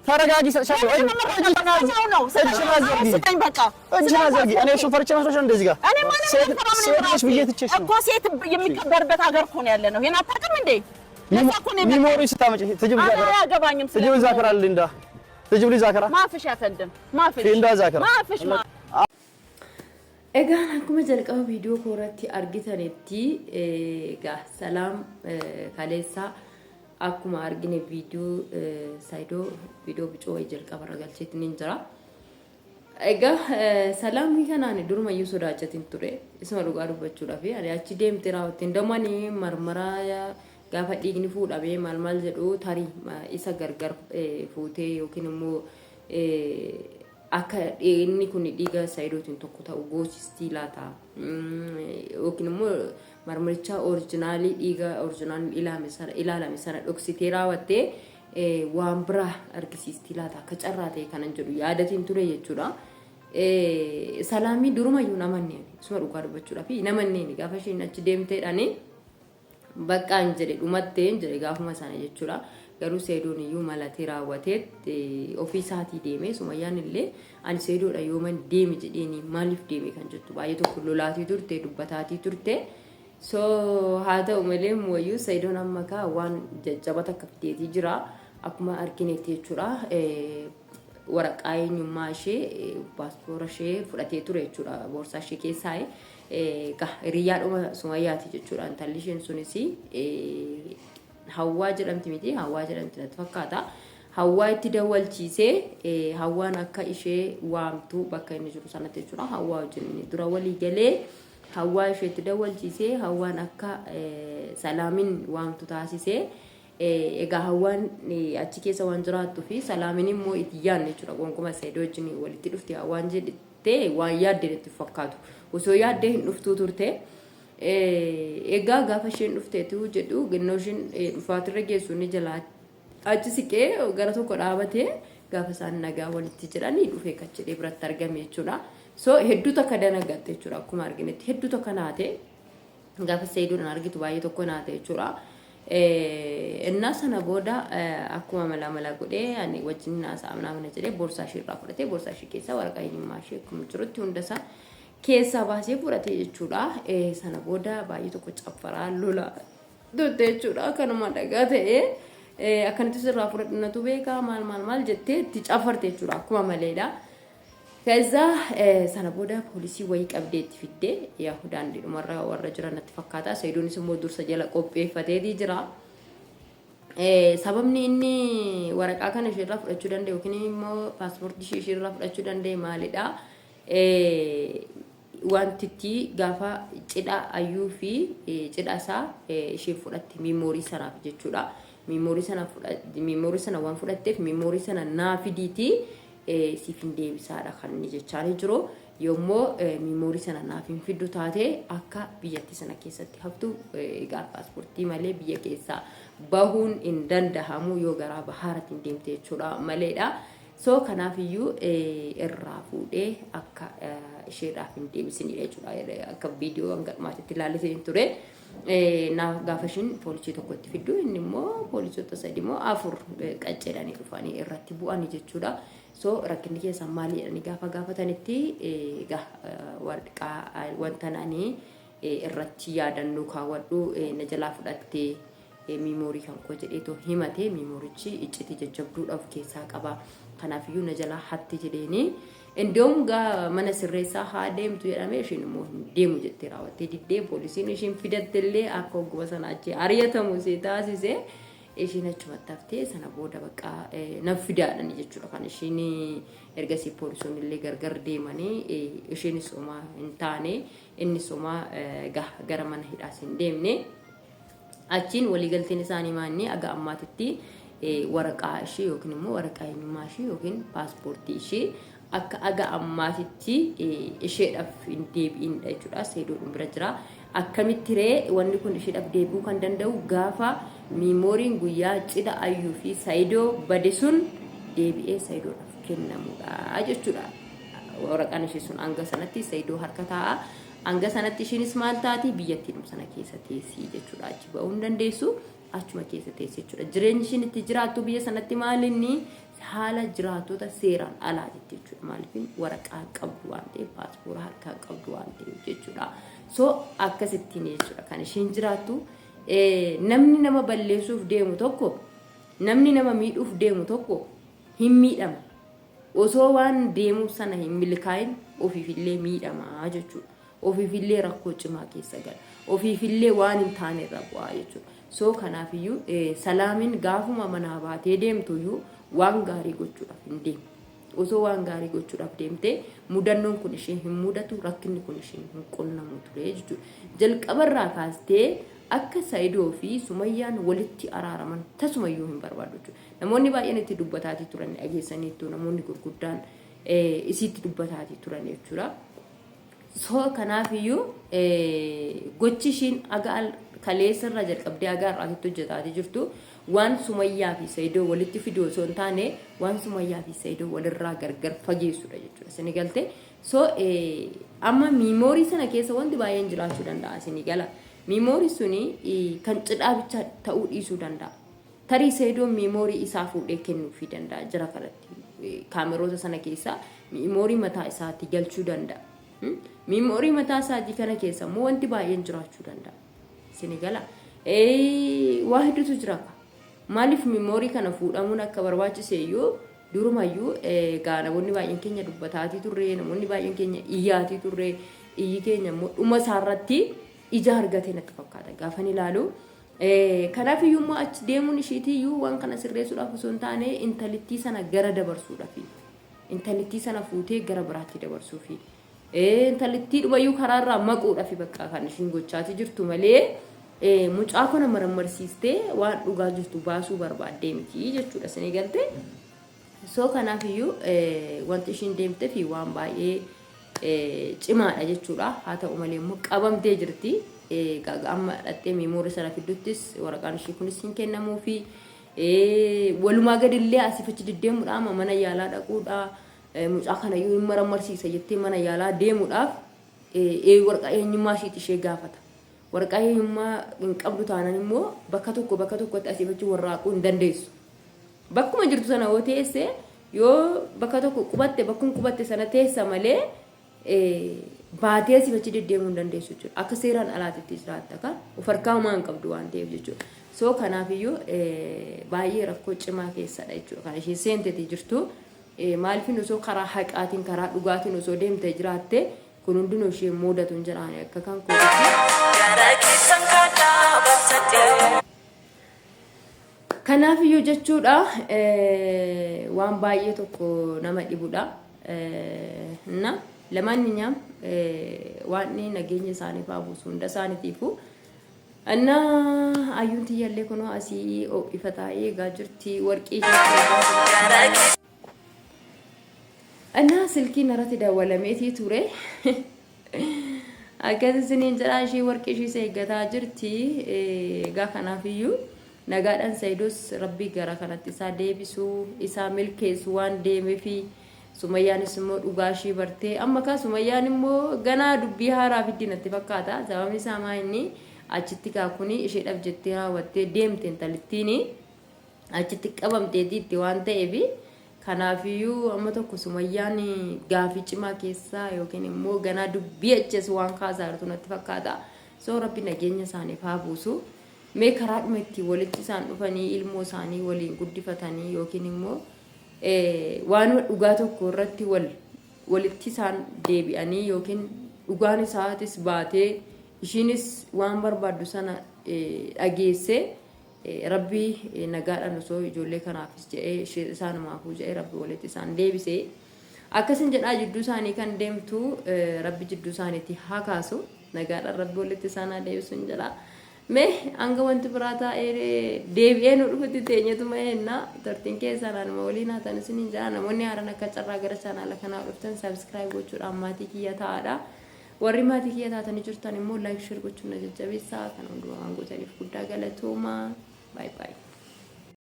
ተረጋጊ። እጅሽን አዘርጊ። እኔ እሱን ፈርቼ መስሎሽ ነው እንደዚህ ጋር ሴት ነሽ ብዬ ትቼሽ ነው እኮ። ሴት የሚከበርበት ሀገር እኮ ነው ያለ ነው። ይሄን አታውቅም እንዴ? memory ስታመጪ ትጅብ አያገባኝም። ትጅብ ዛከራ እንዳ ትጅብ ዛከራ ማፍሽ ያፈንድም ማፍሽ እንዳ ዛከራ ማፍሽ። Egaan akkuma jalqaba viidiyoo koorratti argitanitti, egaa Salaam kaleessaa akkuma argine viidiyoo Saayidoo viidiyoo bicoo wayii jalqaba irra galcheetiin hin jira. Egaa Salaamii kanaan durumayyuu sodaachatiin ture, isuma dhugaa dubbachuudhaaf. Ani achi deemte raawwatteen damani marmaraa gaafa dhiigni fuudhamee maal maal jedhu tarii isa gargar fuutee yookiin immoo akka inni kun dhiiga Saayidootiin tokko ta'u goosistii laata, yookiin immoo marmarichaa original dhiiga original ilaalame sana dhoksitee raawwattee waan biraa argisiistii laata akka carraa ta'e kanan jedhu yaadatiin ture jechuudha. Salaamii durumayyuu namanneen, isuma dhugaa dubbachuudhaaf namanneen, gaafa isheen achi deemteedhaani baqqaan jedhe, dhumatteen jedhe gaafuma sana jechuudha. Garuu Seedoon iyyuu malatee raawwatee ofii isaatii deeme. Sumayyaan illee ani Seedoodha yooman deemi jedheeni maaliif deeme kan jettu baay'ee tokko lolaatii turte, dubbataatii turte. So haa ta'u malee wayyuu Seedoon amma kaa waan jajjaba takka fideetii jira akkuma arginetti jechuudha. Waraqaa eenyummaa ishee, paaspoora ishee fudhatee ture jechuudha boorsaa ishee keessaa. Hiriyyaadhuma Sumayyaati jechuudha intalli isheen sunis, Hawwaa jedhamti miti, Hawwaa jedhamti natti fakkaata. Hawwaa itti dawwalchiisee Hawwaan akka ishee waamtu bakka inni jiru sanatti jechuudha. Hawwaa wajjin dura walii galee Hawwaa isheetti dawwalchiisee Hawwaan akka Salaamin waamtu taasisee. Egaa Hawwaan achi keessa waan jiraattuu fi Salaamin immoo itti yaadne jechuudha. Gonkumaa Saayidoo wajjin walitti dhufte Hawwaan jedhee waan yaaddeen itti fakkaatu. Osoo yaaddee hin dhuftuu turte. Egaa gaafa isheen dhufteetu jedhu ginnoo isheen dhufaatirra geessu inni jalaa achi siqee gara tokko dhaabatee gaafa isaan nagaa walitti jedhanii dhufee kachidhee biratti argame jechuudha. So hedduu takka danagatte jechuudha, akkuma arginetti hedduu takka naate, gaafa Sayidoon argitu baay'ee tokko naate jechuudha. Innaa sana booda akkuma mala mala godhee ani wajjin haasa'aa mana jedhee boorsaa ishee irraa fudhatee boorsaa ishee keessaa waraqaa eenyummaa ishee akkuma jirutti hundasaa keessaa baasee fudhate jechuudha. Sana booda baay'ee tokko caffaraa lola turte jechuudha. Kanuma dhagaa ta'ee akkanatti sirraa fudhadhu beekaa maal maal maal jettee itti caffarte jechuudha akkuma maleedha. ከዛ sana booda poolisii wayii qabdee itti fiddee, yaa daandiidhumarra warra jiran natti fakkaata. Sayidoon immoo dursa jala qopheeffateetii jira. Sababni inni waraqaa kana isheerraa fudhachuu danda'e yookiin immoo paaspoortii ishee isheerraa fudhachuu danda'e maalidha? Wantitti gaafa cidha Ayyuu fi cidha isaa isheen fudhatte memory sanaaf jechuudha. Memory sana waan fudhatteef memory sana naa fidiitii siif hin deebisaadha kan inni jechaa jiru. Yommuu memory sana naaf hin fiddu taate akka biyyattii sana keessatti haftu, egaa paaspoortii malee biyya keessaa bahuun hin dandahamu yoo garaa bahaaratiin deemte jechuudha maleedha. So kanaafiyyuu irraa fuudhee akka isheedhaaf hin deebisinidha jechuudha. Akka viidiyoo hanga dhumaatitti ilaallee ture. Naaf gaafa ishiin poolisii tokkotti fiddu inni immoo poolisoota sadi immoo afur qaccedhanii dhufanii irratti bu'anii jechuudha. So rakkinni keessan maali jedhanii gaafa gaafatanitti, egaa waraqaa wanta nani irratti yaadannoo kaawwadhu na jalaa fudhattee memory kan koo jedheetoo himate. Memoryichi iccitii jajjabduudha of keessaa qaba. Kanaafiyyuu na jalaa hatti jedheeni. Indoom gaa mana sirreessaa haa deemtu jedhamee isheen immoo hin deemu jettee raawwattee diddee, poolisiin isheen fidatte illee akka hogguma sana achi ari'atamu ishee taasise. Isheen achumatti haftee sana booda bakka nan fidaadhani jechuudha kan isheen. Ergasii poolisoonni illee gargar deemanii isheenis homaa hin taane, innis homaa gara mana hidhaas hin deemne. Achiin waliigalteen isaanii maanni aga ammaatitti waraqaa ishee yookiin immoo waraqaa eenyummaa ishee yookiin paaspoortii ishee akka aga ammaatitti isheedhaaf hin deebi'inidha jechuudha. Seedoodhaan bira jira. Akkamitti ree wanni kun isheedhaaf deebi'uu kan danda'u? Gaafa memoryn guyyaa cidha Ayyuu fi Saayidoo bade sun deebi'ee Saayidoodhaaf kennamudha jechuudha. Waraqaan ishee sun hanga sanatti Saayidoo harka taa'a. Hanga sanatti ishiinis maal taati? Biyyattiidhuma sana keessa teessii jechuudha. Achi ba'uu hin dandeessu. Achuma keessa teessi jechuudha. Jireenyi ishiin itti jiraattu biyya sanatti maal inni haala jiraattota seeraan alaatitti jechuudha. Maaliif waraqaa qabdu waan ta'eef, paaspoora harkaa qabdu waan ta'eef jechuudha. So akkasittiin jechuudha kan isheen jiraattu. Namni nama balleessuuf deemu tokko, namni nama miidhuuf deemu tokko hin miidhama. Osoo waan deemuuf sana hin milkaa'in ofiifillee miidhama jechuudha. Ofiifillee rakkoo cimaa keessa gala. Ofiifillee waan hin taane irra bu'aa jechuudha. So kanaafiyyuu Salaamin gaafuma manaa baatee deemtuyyuu waan gaarii gochuudhaaf hin deemne. Osoo waan gaarii gochuudhaaf deemtee mudannoon kun ishee hin mudatu, rakkinni kun ishee hin qunnamu ture jechuudha. Jalqabarraa kaastee akka Sa'idoo fi Sumayyaan walitti araaraman tasumayyuu hin barbaadu jechuudha. Namoonni baay'een itti dubbataatii turan dhageessaniittu, namoonni gurguddaan isiitti dubbataatii turan jechuudha. So kanaafiyyuu gochi ishiin aga kaleessa irraa jalqabdee aga har'aatitti hojjetaatii jirtu waan Sumayyaa fi Sa'idoo walitti fidu osoo hin taane waan Sumayyaa fi Sa'idoo walirraa gargar fageessudha jechuudha. Isin galte? So amma miimoorii sana keessa wanti baay'een jiraachuu danda'a, isin gala. Miimoorii suni kan cidhaa bichaa ta'uu dhiisuu danda'a. Tarii Sa'idoon miimoorii isaa fuudhee kennuufii danda'a jira kanatti. Kaameroota sana keessaa miimoorii mataa isaatii galchuu danda'a. Miimoorii mataa isaatii kana keessa immoo wanti baay'een jiraachuu danda'a. Isin gala. Waa hedduutu jira. Maaliif miimoorii kana fuudhamuun akka barbaachise iyyuu durumayyuu egaa namoonni baay'een keenya dubbataatii turre, namoonni baay'een keenya iyyaatii turre, iyyi keenya immoo dhuma isaarratti ija argate natti fakkaata gaafan ilaalu. Kanaaf iyyuu immoo achi deemuun ishiitii iyyuu waan kana sirreessuudhaaf osoo hin taane intalittii sana gara dabarsuudhaafi. Intalittii sana fuutee gara biraatti dabarsuufi. Intalittii dhumayyuu karaarraa maquudhaafi bakka kan ishiin gochaatii jirtu malee mucaa kana marammarsiistee waan dhugaa jirtu baasuu barbaaddee miti jechuudha, isinii galtee. So kanaaf iyyuu wanti ishiin deemtee fi waan baay'ee cimaadha jechuudha. Haa ta'u malee immoo qabamtee jirti. Amma dhattee miimoorii sana fidduttis waraqaan ishii kunis hin kennamuufi. Walumaa gadillee asiif achi deddeemuudha, amma mana yaalaa dhaquudha. Mucaa kana iyyuu hin marammarsiisa jettee mana yaalaa deemuudhaaf waraqaa eenyummaa ishiitti ishee gaafata. Waraqaa eenyummaa hin qabdu taanaan immoo bakka tokko bakka tokkotti asiif achi warraaquu hin dandeessu. Bakkuma jirtu sana yoo teesse, yoo bakka tokko qubatte, bakkuma qubatte sana teessa malee baatee asii achi deddeemuu hin dandeessu jechuudha. Akka seeraan alaatitti jiraatta kan of harkaa homaa hin qabdu waan ta'eef jechuudha. So kanaafiyyuu baay'ee rakkoo cimaa keessadha jechuudha kan isheen seenteeti jirtu. Maaliifin osoo karaa haqaatiin, karaa dhugaatiin osoo deemtee jiraatte kun hundinuu ishee mudatu hin jedhaan akka kan kootitti. Gara keessan kaadhaa battadhe. Kanaafiyyuu jechuudha waan baay'ee tokko nama dhibudha. Na lamaan waan nageenya isaaniif haa buusu hunda isaaniitiifu. Anna ayyuun tiyyallee kunoo asii ifa taa'ee eegaa jirti warqii ishee. Anna silkiin irratti dawwalameetii ture. Akkas isiniin jedhaa, ishee warqii ishii eeggataa jirti. Egaa kanaafiyyuu nagaadhaan Sayidos rabbii gara kanatti isaa deebisuu, isaa milkeessu waan deemeefi Sumayyaanis immoo dhugaa ishii bartee amma kaa Sumayyaan immoo ganaa dubbii haaraa fiddi natti fakkaata. Sababni isaa maa inni achitti kaa kuni isheedhaaf jettee raawwattee deemte intalittiini achitti qabamteetii itti waan ta'eef, kanaafiyyuu amma tokko Sumayyaan gaafii cimaa keessaa yookiin immoo ganaa dubbii aches waan kaasaa jirtu natti fakkaata. So rabbi nageenya isaaniif haa buusu. Mee karaadhuma ittiin walitti isaan dhufanii ilmoo isaanii waliin guddifatanii yookiin immoo waanuma dhugaa tokko irratti wal walitti isaan deebi'anii yookiin dhugaan isaatis baatee ishiinis waan barbaaddu sana dhageessee, rabbi nagaadhaan osoo ijoollee kanaafis jedhee, isaanumaafuu jedhee, rabbi walitti isaan deebisee akkasin jedhaa. Jidduu isaanii kan deemtu rabbi jidduu isaaniitti haa kaasu, nagaadhaan rabbi walitti isaan haa deebisu hin jedhaa. Mee hanga wanti biraa taa'ee deebi'ee nu dhufutti teenyetuma eenna turtiin keessaan anuma waliin haa ta'an isiniin jedha. Namoonni haaraan akka carraa gara chaanaala kanaa dhuftan subscribe gochuudhaan maatii kiyya ta'aadha. Warri maatii kiyya taatanii jirtan immoo like, share gochuun na jajjabeessaa. Kan hundumaa waan gootaniif guddaa galatooma. Bye bye.